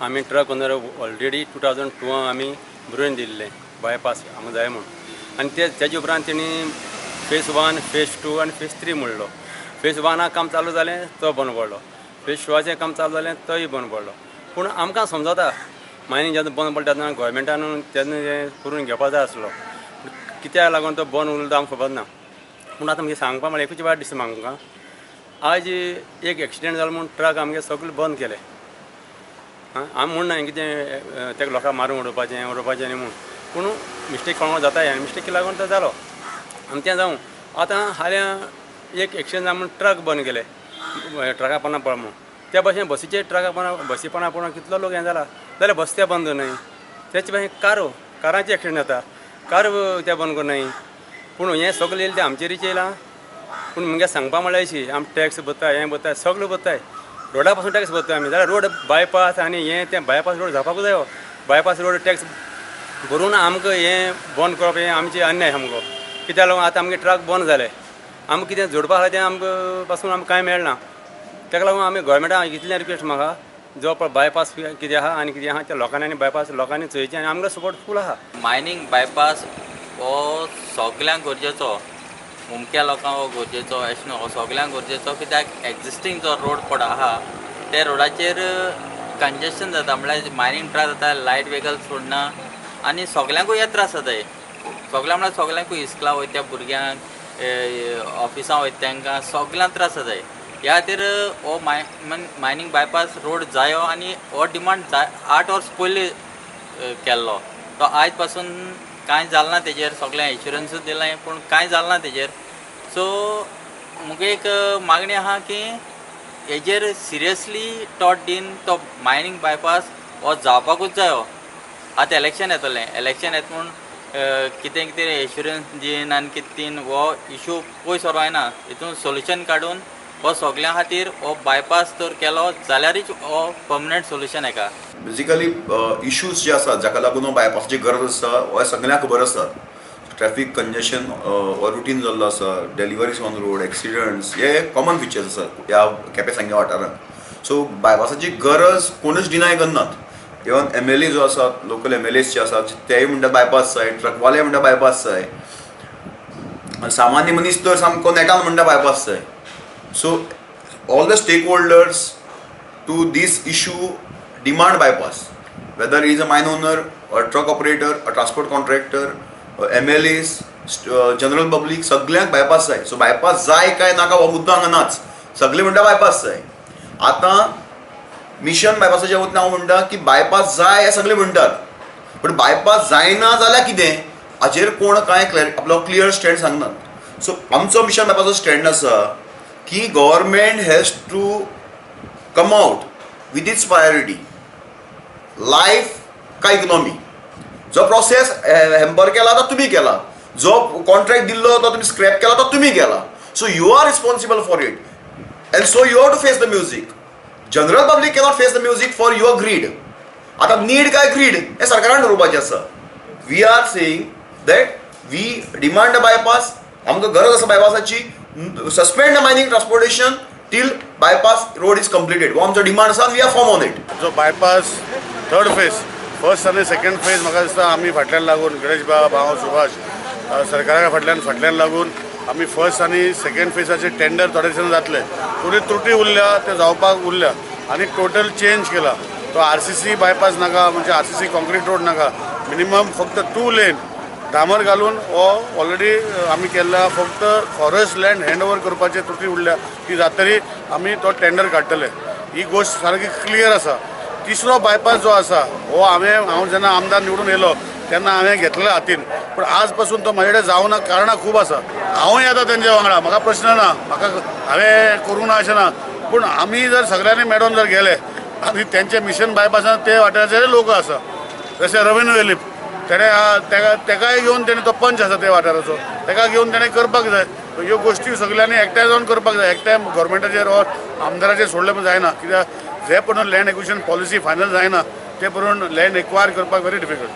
आमी truck owner already 2002 आमी बरोवन दिल्लें बायपास आमकां जाय म्हूण, आनी ते तेजे उपरांत तेणी फेज 1, फेज 2 आनी फेज 3 म्हणलो. फेज 1 काम चालू जालें तो बंद पडलो, फेज 2 काम चालू जालें तोय बंद पडलो. पूण आमकां समजता मायनींग जेन्ना बंद पडटा तेन्ना गोवोरमेंटान तेन्ना हें करून घेवपा जाय आसलो, कित्याक लागून तो बंद उरलो आमकां खबर ना. पूण आतां मागीर सांगपा म्हळ्यार एकूच वायट दिसता म्हाका, आज एक एक्सिडेंट जालो म्हूण ट्रक आमगे सगळे बंद केले. आमी म्हूण ना कितें तेका लोकांक मारून उडोवपाचें उडोवपाचें न्ही म्हूण, पूण मिस्टेक कोणाक जाता आनी मिस्टेक लागून तो जालो. आनी तें जावं आतां हाल्यां एक एक्सिडेंट जालो म्हूण ट्रक बंद केले, ट्रका पोंदा पड म्हूण. त्या भशेन बसीचे ट्रका पोंदा बसी पोंदा पडून कितलो लोक हें जाला जाल्यार बस ते बंद न्हय. तेच भशेन कारो कारांचे एक्सिडेंट जाता, कार ते बंद करूं. पूण हें सगळें येयलें तें आमचेरूच येयलां. पूण मुगे सांगपा म्हळ्यार अशी आमी टॅक्स भरताय, हें भरताय, सगळें भरताय, रोडा पासून टॅक्स भरता आमी, जाल्यार रोड बायपास आनी हें तें बायपास रोड जावपाकूच जायो. बायपास रोड टॅक्स भरून आमकां हें बंद करप हें आमचें अन्याय सामको. कित्याक लागून आतां आमगे ट्रक बंद जाले, आमकां कितें जोडपा आसा तें आमकां पासून आमकां कांय मेळना. ताका लागून आमी गोवोरमेंटाक इतलें रिक्वेस्ट म्हाका, जो पळय बायपास कितें आसा आनी कितें आसा त्या लोकांनी आनी बायपास लोकांनी चोयचें आनी आमकां सपोर्ट फूल आसा. मायनींग बायपास हो सगल्यांक गरजेचो, मुमक्या लोकांक हो गरजेचो अशें न्हू, हो सगल्यांक गरजेचो. कित्याक एग्जिस्टींग जो रोड पड आसा त्या रोडाचेर कंजेशन जाता, म्हळ्यार मायनींग ट्रक जाता, लायट व्हेकल सोडना आनी सगल्यांकूय हे त्रास जाताय. सगळ्या म्हळ्यार सगल्यांकूय इस्कला वयता त्या भुरग्यांक, ऑफिसां वयता तांकां सगल्यांक त्रास जाताय. ह्या खातीर हो मायनींग बायपास रोड जायो आनी हो डिमांड जाय 8 वर्स पयलीं केल्लो, तो आयज पासून कांय जालें ना तेजेर. सगळें इन्शुरन्सूय दिलें पूण कांय जालें ना तेजेर. सो मुगे एक मागणी आहा की हेजेर सिरियसली टॉट दिन तो मायनींग बायपास हो जावपाकूच जायो. आतां इलेक्शन येतलें, इलेक्शन येता म्हूण कितें कितें एश्युरन्स दिन आनी कितें दिन हो इशू पयस व्हरूंक जायना. हितून सोल्युशन काडून हो सगळ्यां खातीर हो बायपास तर केलो जाल्यारूच हो पर्मनंट सोल्युशन हेका. बेजिकली इश्यूज जे आसात जाका लागून हो बायपासाची गरज आसा हो सगळ्यांक खबर आसा. ट्रॅफिक कंजेशन हो रुटीन जाल्लो आसा, डेलिवरीज ऑन रोड, एक्सिडंट्स हे कॉमन फिचर्स आसात ह्या केपें सांगें वाठारांत. सो बायपासाची गरज कोणूच डिनाय करनात. इवन MLA जो आसात, लोकल MLAs जे आसात तेय म्हणटा बायपास जाय, ट्रकवाले म्हणटा बायपास जाय, सामान्य मनीस तर सामको नेटान म्हणटा बायपास जाय. So all the stakeholders to this issue demand bypass, whether he is a mine owner, a truck operator, a transport contractor, MLAs, general public, सगळ्यांक बायपास जाय. सो बायपास जाय काय नाका हो मुद्दो हांगा नाच, सगळे म्हणटा बायपास जाय. आतां मिशन बायपासाच्या वतीन हांव म्हणटा की बायपास जाय हे सगळे म्हणटात, पूण बायपास जायना जाल्यार कितें हाचेर कोण कांय आपलो क्लियर स्टँड सांगनात. सो आमचो मिशन बायपासाचो स्टँड आसा की government has to come out with its priority, life काय इकॉनॉमी. जो प्रोसेस हॅम्पर केला तो तुमी केला, जो कॉन्ट्रॅक्ट दिल्लो तो तुमी स्क्रॅप केला तो तुमी केला. So you are responsible for it and so you have to face the music. General public cannot face the music for your greed. आतां नीड काय ग्रीड हें सरकारान ठरोवपाचें आसा. We are saying that we demand a bypass, आमकां गरज आसा बायपासाची. Suspend the mining transportation till bypass road is completed. हो आमचो डिमांड आसा, we are firm on it. जो बायपास थर्ड फेज, फर्स्ट आनी सेकंड फेज म्हाका दिसता आमी फाटल्यान लागून गणेश बाब, हांव, सुभाष सरकारा फाटल्यान लागून आमी फर्स्ट आनी सेकंड फेजाचे टेंडर थोडे दिसांनी जातले. थोडी त्रुटी उरल्या ते जावपाक उरल्या आनी टोटल चेंज केला. तो RCC bypass नाका, म्हणजे RCC concrete road नाका, मिनिमम फक्त 2 लेन डामर घालून हो ऑलरेडी आमी केल्ला. फक्त फॉरेस्ट लँड हँड ओवर करपाची त्रुटी उरल्या ती जातरी आमी तो टेंडर काडटले. ही गोश्ट सारकी क्लियर आसा. तिसरो बायपास जो आसा हो हांव जेन्ना आमदार निवडून येयलो तेन्ना हांवें घेतलेलो हातीन, पूण आज पासून तो म्हाजे कडेन जावना कारणां खूब आसा. हांवूय येता तेंच्या वांगडा, म्हाका प्रश्न ना, म्हाका हांवें करूंक ना अशें ना, पूण आमी जर सगळ्यांनी मेळोन जर गेले आनी तेंचे मिशन बायपासान ते वाठाराचे लोक आसा, जशे रवींद्र वेलीप तेणें तेकाय घेवन तेणें तो पंच आसा ते वाठाराचो तेका घेवन तेणें करपाक जाय. ह्यो गोश्टी सगळ्यांनी एकठांय जावन करपाक जाय. एकठांय गोवोरमेंटाचेर वा आमदाराचेर सोडलें पण जायना, कित्याक जे पर्यंत लँड एक्विजिशन पॉलिसी फायनल जायना ते पर्यंत लँड एक्वायर करपाक व्हेरी डिफिकल्ट.